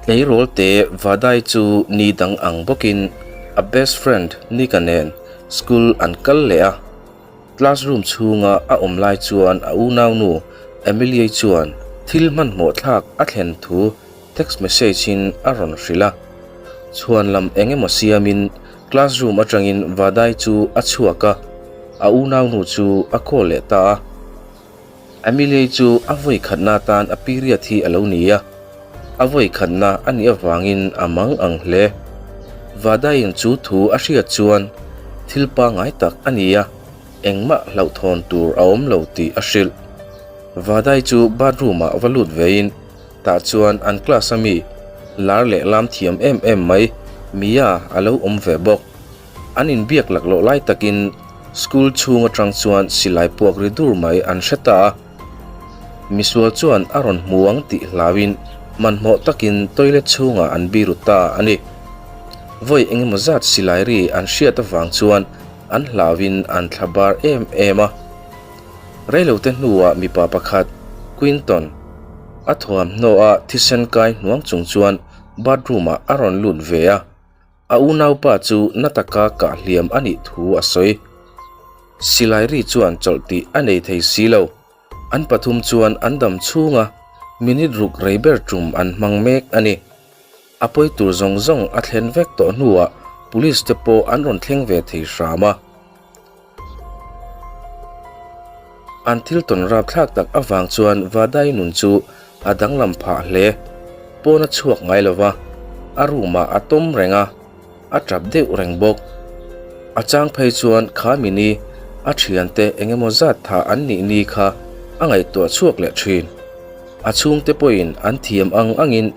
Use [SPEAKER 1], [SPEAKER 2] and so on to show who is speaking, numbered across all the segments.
[SPEAKER 1] Tleirawl te Vadai chu ni dang ang bawkin a best friend Nika nen school an kal leh a. Classroom chhunga a awm lai chuan a unaunu Emilie chuan thil hmanhmawh thlak a thlen thu text message in a rawn hrilh a. Chhuan lam eng emaw siamin classroom atangin Vadai chu a chhuak a, a unaunu chu a call leh ta a. Emilie chu a vawi khatna atan a period hi a lo ni a, a vawi khatna a nih avangin a mang ang hle. Vadaiin chu thu a hriat chuan thil pangngai tak a ni a, engmah hlauhthawn tur a awm lo tih a hrilh. Vadai chu bathroom ah va lut vein tah chuan an class a mi lar leh lam thiam em em mai Mia a lo awm ve bawk. An inbiak laklawh lai takin school chhung atang chuan silai puak ri dur mai an hre ta a. Misual chuan a rawn hmu ang tih hlauin hmanhmawh takin toilet chhungah an biru ta a ni. Vawi engemaw zat silai ri an hriat avang chuan an hlauin an thla bar em em a. Reilote hnuah mipa pakhat, Quinton, a thuamhnaw a thisen kai hnuang chung chuan bathroom ah a rawn lut ve a. A unaupa chu na taka kah hliam a nih thu a sawi. Silai ri chuan chawlh tih a nei thei si lo. An pathum chuan an dam chhunga minute ruk rei ber tum an hmang mek a ni. A pawi tur zawng zawng a thlen vek tawh hnuah police te pawh an rawn thleng ve thei hram a. An thil tawn rapthlak tak avang chuan Vadai nun chu a danglam phah hle. Pawn a chhuak ngai lo va, a room ah a tawm reng a, a tap deuh reng bawk. A chang phei chuan kha mini a thiante eng emaw zat thah an nih ni kha a ngaihtuah chhuak leh thin. A chhungte pawhin an thiam ang angin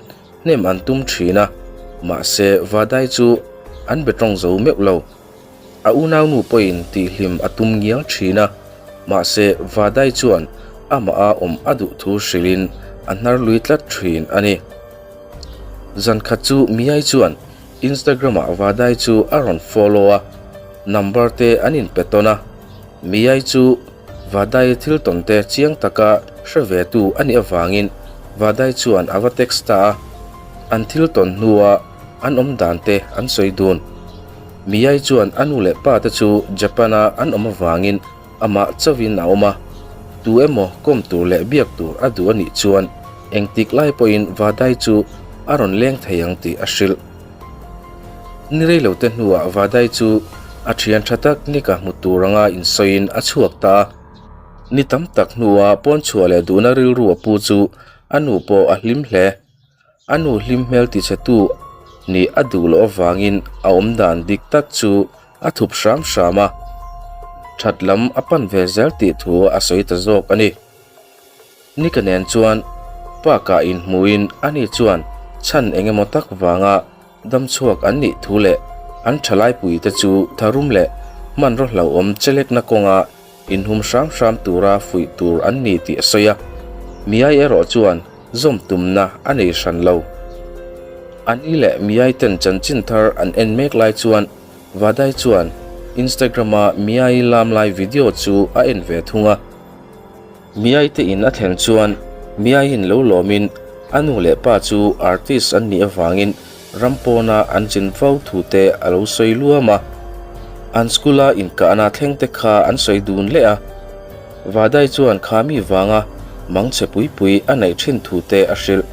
[SPEAKER 1] hnem an tum thin a, mahse Vadai chu an be tawng zo meuh lo. A unaunu pawhin tihhlim a tum ngial thin a, mahse Vadai chuan amah a awm a duh thu hrilhin a hnar lui tlat thin a ni. Zan khat chu Miai chuan Instagram-ah Vadai chu a rawn follow a, number te an inpe tawn a. Miai chu Vadai thil tawn te chiang taka hre ve tu a nih avangin Vadai chuan a va text ta a, an thil tawn hnua an awm dan te an sawi dun. Miyai chuan a nu leh pa te chu Japan-a an awm avangin amah chauhin a awm a, tu emaw kawm tur leh biak tur a duh a nih chuan engtik lai pawhin Vadai chu a rawn leng thei ang tih a hrilh. Ni reilote hnuah Vadai chu a thian tha tak Nika hmu tur anga insawiin a chhuak ta a. Ni tam tak hnua pawn chhuah leh duhna rilru a pu chu a nu pawh a hlim hle. A nu hlim hmel tichhetu nih a duh loh avangin a awm dan dik tak chu a thup hram hram a, that lam a pan ve zel tih thu a sawi ta zawk a ni. Nika nen chuan park-ah inhmuhin ani chuan chhan eng emaw tak vanga dam chhuak an nih thu leh an thalaipuite chu tharum leh hmanraw hlauhawm chelekna kawnga Inhum hram hram tura fuih tur an ni tih a sawi a, Miai erawh chuan zawm tumna a nei hran lo. Ani leh Miai ten chanchin thar an en mek lai chuan Vadai chuan Instagram-a Miai lam lai video chu a en ve thung a. Miai te in a thlen chuan Miaiin lo lawmin a nu leh pa chu artist an nih avangin Ram pawna an chin fo thu te a lo sawi luam a, an school-a inkahna thleng te kha an sawi dun leh a. Vadai chuan kha mi vanga mangchhe pui pui a neih thin thu te a hrilh.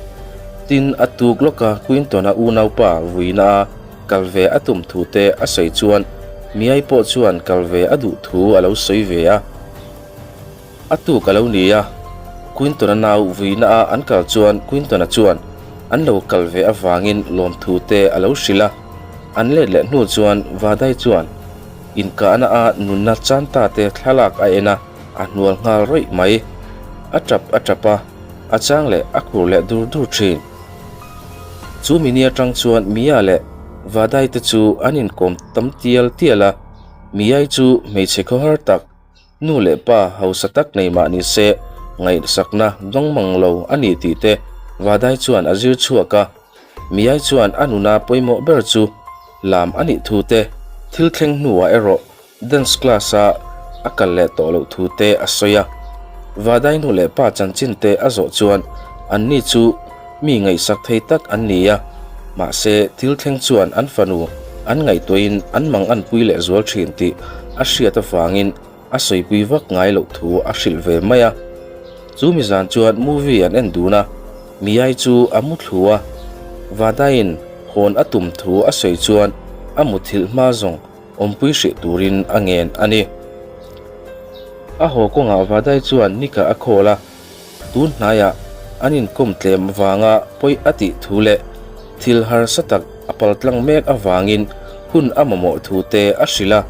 [SPEAKER 1] Tin, a tuk lawka Quinton-a unaupa vuina a kal ve a tum thu te a sawi chuan Miai pawh chuan kal ve a duh thu a lo sawi ve a. A tuk a lo ni a, Quinton-a nau vuina a an kal chuan Quinton-a chuan an lo kal ve avangin lawmthu te a lo hrilh a. An let leh hnu chuan Vadai chuan inkahna a nunna chanta te thlalak a en a, a hnual nghal rawih mai. A tap a tap a, a chang leh a khur leh dur dur thin. Chu mini atang chuan Mia leh Vadai te chu an inkawm tam tial tial a, Miai chu hmeichhe khawhar tak, Nu leh pa hausa tak nei mah ni se, ngaihsakna dawng mang lo a ni tih te Vadai chuan a zir chhuak a. Miai chuan a nuna pawimawh ber chu lam a nih thu te, thil thleng hnuah erawh dance class-a a kal leh tawh loh thu te a sawi a. Vadai nu leh pa chanchin te a zawh chuan anni chu Mi ngaihsak thei tak an ni a, mahse thil thleng chuan an fanu an ngaihtuahin an mang anpui leh zual thin tih a hriat avangin a sawipui vak ngai loh thu a hrilh ve mai a. Chu mi zan chuan movie an en dun a, Miyai chu a mu thlu a, Vadaiin hawn a tum thu a sawi chuan a muthilh hma zawng awmpui hrih turin a ngen a ni. A haw kawngah Vadai chuan Nika a call a, tun hnaiah an inkawm tlem vanga pawi a tih thu leh thil harsa tak a paltlang mek avangin hun a mamawh thu te a hrilh a.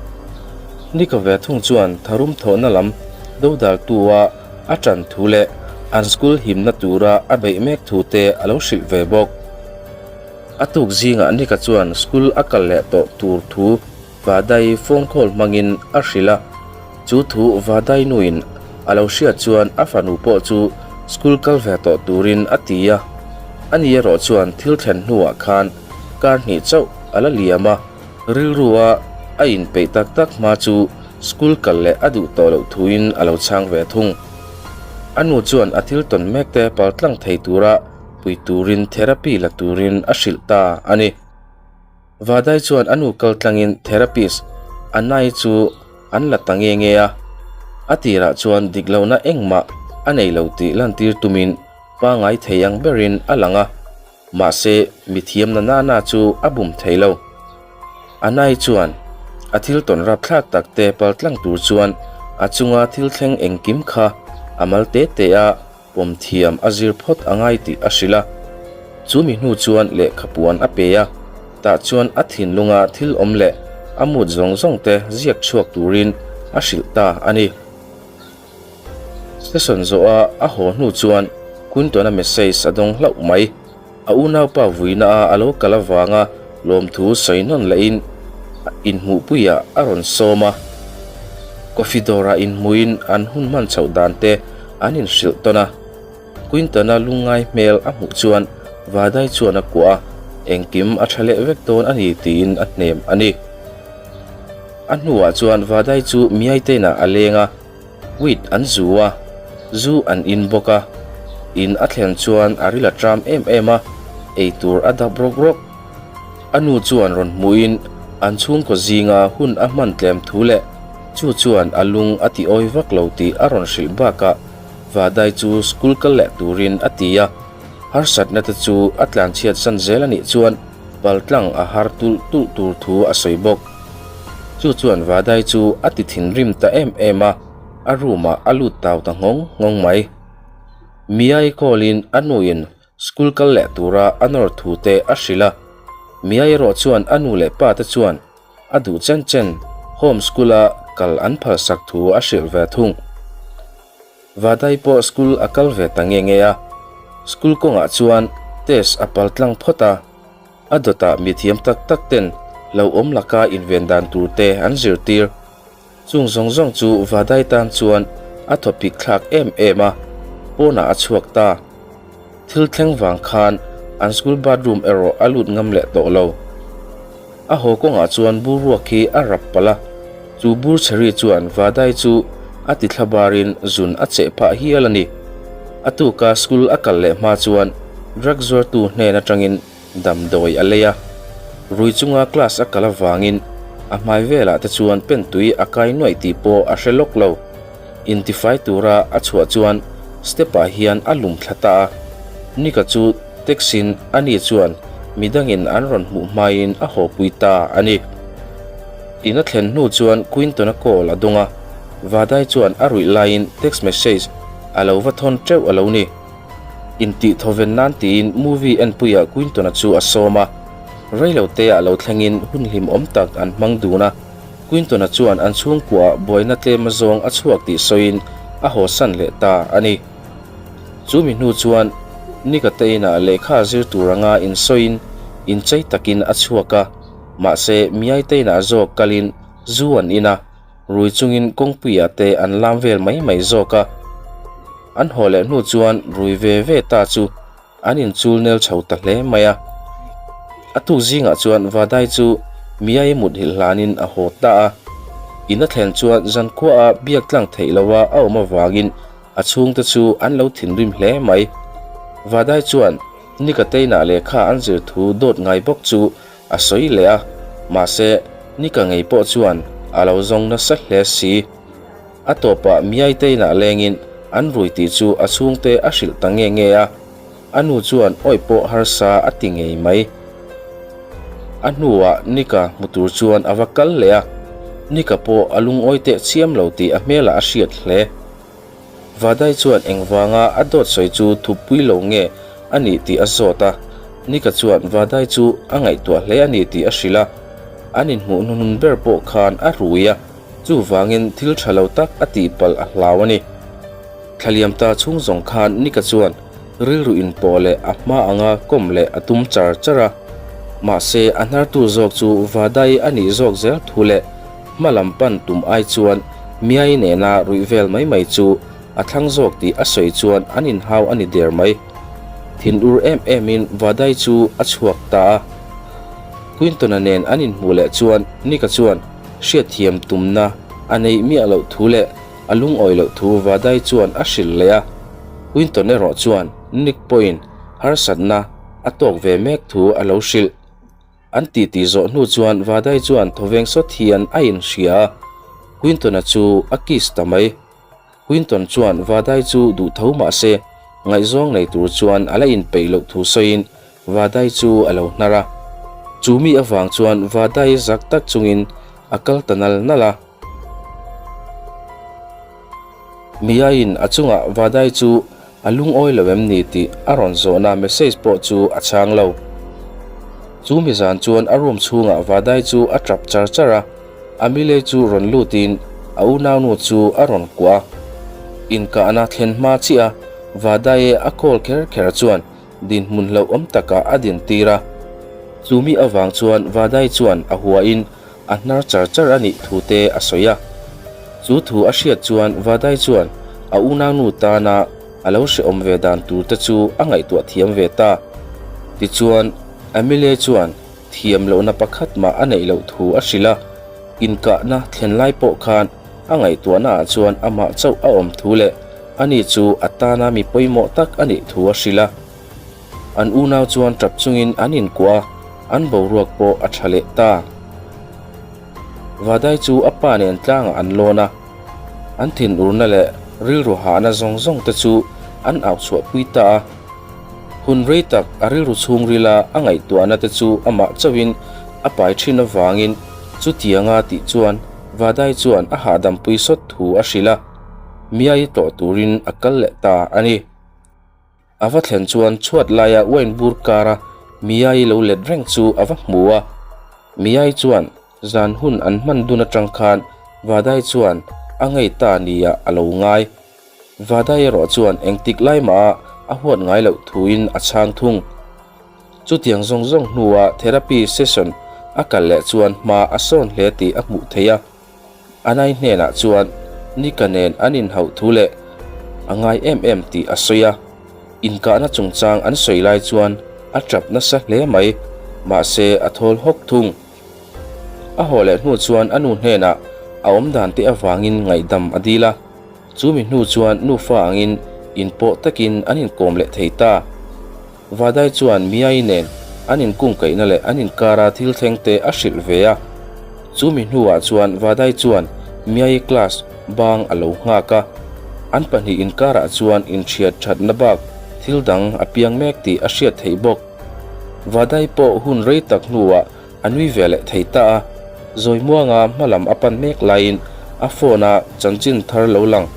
[SPEAKER 1] Nika ve thung chuan tharum thawhna lam dodaltua a tan thu leh an school himna tura a beih mek thu te a lo hrilh ve bawk. A tuk zingah Nika chuan school a kal leh tawh tur thu Vadai phone call hmangin a hrilh a, chu thu Vadai nuin a lo hriat chuan a fanu pawh chu school kal ve tawh turin a ti a. Ani erawh chuan thil thlen hnuah khan kar hnih chauh a la liam a, rilrua a inpeih tak tak hma chu school kal leh a duh tawh loh thuin a lo chhang ve thung. A nu chuan a thil tawn mek te paltlang thei tura pui turin therapy la turin a hrilh ta a ni. Vadai chuan a nu kal tlangin therapist Anai chu an la ta nge nge a, a tirah chuan dik lohna engmah a nei lo tih lantir tumin pangai thei ang berin a lang a, mahse mithiamna nana chu a bum thei lo. Anai chuan a thil tawn rapthlak tak te paltlang tur chuan a chunga thil thleng engkim kha a mal te te a, Pawm thiam a zir phawt a ngai tih a hrilh a, chu mi hnu chuan lehkha puan a pe a, tah chuan a thinlunga thil awm leh a mut zawng zawng te ziak chhuak turin a hrilh ta a ni. Session zawha a haw hnu chuan Quinton-a message a dawng hlauh mai. A unaupa vuina a a lo kal avanga lawmthu sawi nawn lehin inhmuhpuiah a rawn sawm a. Coffee dawrah inhmuhin an hun hman chhoh dan te an inhrilh tawn a. Quinton-a lungngai hmel a hmuh chuan Vadai chuan a kuah a, engkim a tha leh vek dawn a ni tiin a hnem a ni. A hnuah chuan Vadai chu Miaitein-ah a leng a. Weed an zu a, zu an in bawk a, in a thlen chuan a ril a tram em em a, ei tur a dap rawk rawk. A nu chuan rawn hmuhin an chhungkaw zinga hun a hman tlem thu leh chu chuan a lung a ti awi vak lo tih a rawn hrilh bakah Vadai chu school kal leh turin a ti a, harsatna te chu a tlanchhiat san zel a nih chuan paltlang a har tulh tulh tur thu a sawi bawk. Chu chuan Vadai chu a ti thinrim ta em em a, a room ah a lut tau ta nghawng nghawng mai. Miai call-in a nuin school kal leh tura a nawr thu te a hrilh a, Miai erawh chuan a nu leh pa te chuan a duh chen chen home school a kal an phalsak thu a hrilh ve thung. Vadai pawh school a kal ve ta nge nge a, school kawngah chuan test a paltlang phawt a, A dawtah mi thiam tak tak ten lo awm laka inven dan tur te an zirtir. Chung zawng zawng chu Vadai tan chuan a thawpik thlak em em a, pawnah a chhuak ta. Thil thleng vang khan an school bathroom erawh a lut ngam leh tawh lo. A haw kawngah chuan bur ruak hi a rap palh a, chu bur chheri chuan Vadai chu a ti thla barin zun a cheh phah hial a ni. A tuka school a kal leh hma chuan drug zuartu hnen atangin damdawi a lei a, rui chunga class a kal avangin a hmai velah te chuan pen tui a kai nuaih tih pawh a hre lawk lo. Intifai tura a chhuah chuan step ah hian a lum thla ta a, Nika chu taxi-in ani chuan midangin an rawn hmuh hmain a hawpui ta a ni. In a thlen hnu chuan Quinton-a call a dawng a, Vadai chuan a ruih laiin text message a lo va thawn teuh a lo ni. Intih thawven nan tiin movie enpuiah Quinton-a chu a sawm a, reiloteah lo thlengin hun hlimawm tak an hmang dun a. Quinton-a chuan an chhungkuaah buaina tlem azawng a chhuak tih sawiin a hawsan leh ta a ni. Chu mi hnu chuan Nika te inah lehkha zir tur anga insawiin inchei takin a chhuak a, mahse Miai te inah zawk kalin zu an in a, rui chungin kawngpuiah te an lam vel mai mai zawk a. An haw leh hnu chuan rui ve ve ta chu An inchul nel chho ta hle mai a. A tuk zingah chuan Vadai chu Miai muthilh hlanin a haw ta a. In a thlen chuan zankhuaah biak tlang theih loha a awm avangin a chhungte chu an lo thinrim hle mai. Vadai chuan Nika teinah lehkha an zir thu dawt ngai bawk chu a sawi leh a, mahse Nika ngei pawh chuan a lo zawng nasa hle si. A tawpah Miai teinah lengin an rui tih chu a chhungte a hrilh ta nge nge a, a nu chuan awih pawh harsa a ti ngei mai. A hnuah Nika hmu tur chuan a va kal leh a, Nika pawh a lungawi teh chiam lo tih a hmelah a hriat hle. Vadai chuan engvanga a dawt sawi chu thupui lo nge a nih tih a zawt a, Nika chuan Vadai chu a ngaihtuah hle a ni tih a hrilh a, an inhmuh hnuhnun ber pawh khan a rui a, chuvangin thil tha lo tak a tihpalh a hlau a ni. Thlaliam ta chhung zawng khan Nika chuan rilru inpawh leh a hma anga kawm leh a tum char char a, mahse a hnartu zawk chu Vadai a nih zawk zel thu leh Hma lam pan tum ai chuan Miai nena ruih vel mai mai chu a thlang zawk tih a sawi chuan an inhau a ni der mai. Thinur em emin Vadai chu a chhuak ta a. Quinton-a nen an inhmuh leh chuan Nick-a chuan hriatthiam tumna a neih miah loh thu leh a lungawi loh thu Vadai chuan a hrilh leh a. Quinton erawh chuan Nick pawhin harsatna a tawk ve mek thu a lo hrilh. An titi zawh hnu chuan Vadai chuan thawveng sawt hian a inhria a, Quinton-a chu a kiss ta mai. Quinton chuan Vadai chu duh tho mah se, ngaihzawng nei tur chuan a la inpeih loh thu sawiin Vadai chu a lo hnar a. Chu mi avang chuan Vadai zak tak chungin a kal ta nal nal a. Miaiin a chungah Vadai chu a lungawi lo em ni tih a rawn zawhna message pawh chu a chhang lo. Chu mi zan chuan a room chhungah Vadai chu a tap char char a, Amile chu rawn lutin a unaunu chu a rawn kuah a. Inkahna thlen hma chiah a Vadai a call kher kher chuan dinhmun hlauhawm takah a dintir a. Chu mi avang chuan Vadai chuan a huain a hnar char char a nih thu te a sawi a. Chu thu a hriat chuan Vadai chuan a unaunu tana a lo hrehawm ve dan tur te chu a ngaihtuah thiam ve ta. Tichuan, Amelia chuan thiam lohna pakhat mah a neih loh thu a hrilh a, inkahna thlen lai pawh khan a ngaihtuahna ah chuan amah chauh a awm thu leh ani chu a tana mi pawimawh tak a nih thu a hrilh a. An unau chuan tap chungin an inkuah a, an boruak pawh a tha leh ta. Vadai chu a pa nen tlangah an lawn a, an thinurna leh rilru hahna zawng zawng te chu an au chhuahpui ta a. Hun rei tak a rilru chhungrila a ngaihtuahna te chu amah chauhin a pai thin avangin chutianga tih chuan Vadai chuan a hahdampui sawt thu a hrilh a, Miai tlawh turin a kal leh ta a ni. A va thlen chuan chhuat laia wine bur kara Miai lo let reng chu a va hmu a. Miai chuan zan hun an hman dun atang khan Vadai chuan a ngei ta nia a lo ngai. Vadai erawh chuan engtik lai mah a huat ngai loh thuin a chhang thung. Chutiang zawng zawng hnua therapy session a kal leh chuan hma a sawn hle tih a hmuh theih a. Anai hnenah chuan Nika nen an inhauh thu leh a ngai em em tih a sawi a, inkahna chungchang an sawi lai chuan a tap nasa hle mai, mahse a thawl hawk thung. A haw leh hnu chuan a nu hnenah a awmdan te avangin ngaihdam a dil a, chumi hnu chuan nufa angin inpawh takin an inkawm leh thei ta. Vadai chuan Miai nen an inkungkaihna leh an inkara thil thleng te a hrilh ve a. Chu mi hnuah chuan Vadai chuan Miai class bang a lo nghak a. An pahnih inkarah chuan inhriat thatna bak thil dang a piang mek tih a hriat theih bawk. Vadai pawh hun rei tak hnuah A nui ve leh thei ta a, Zawimuanga hma lam a pan mek laiin a phone a chanchin thar lo lang.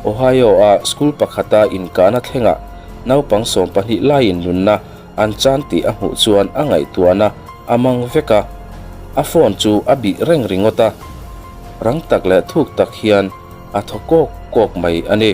[SPEAKER 1] Ohio-a school pakhata inkahna thlengah naupang 12 laiin nunna an chan tih a hmuh chuan a ngaihtuahna a mang vek a, a phone chu a bih reng ringawt a. Rang tak leh thuk tak hian a thaw kawk kawk mai a ni.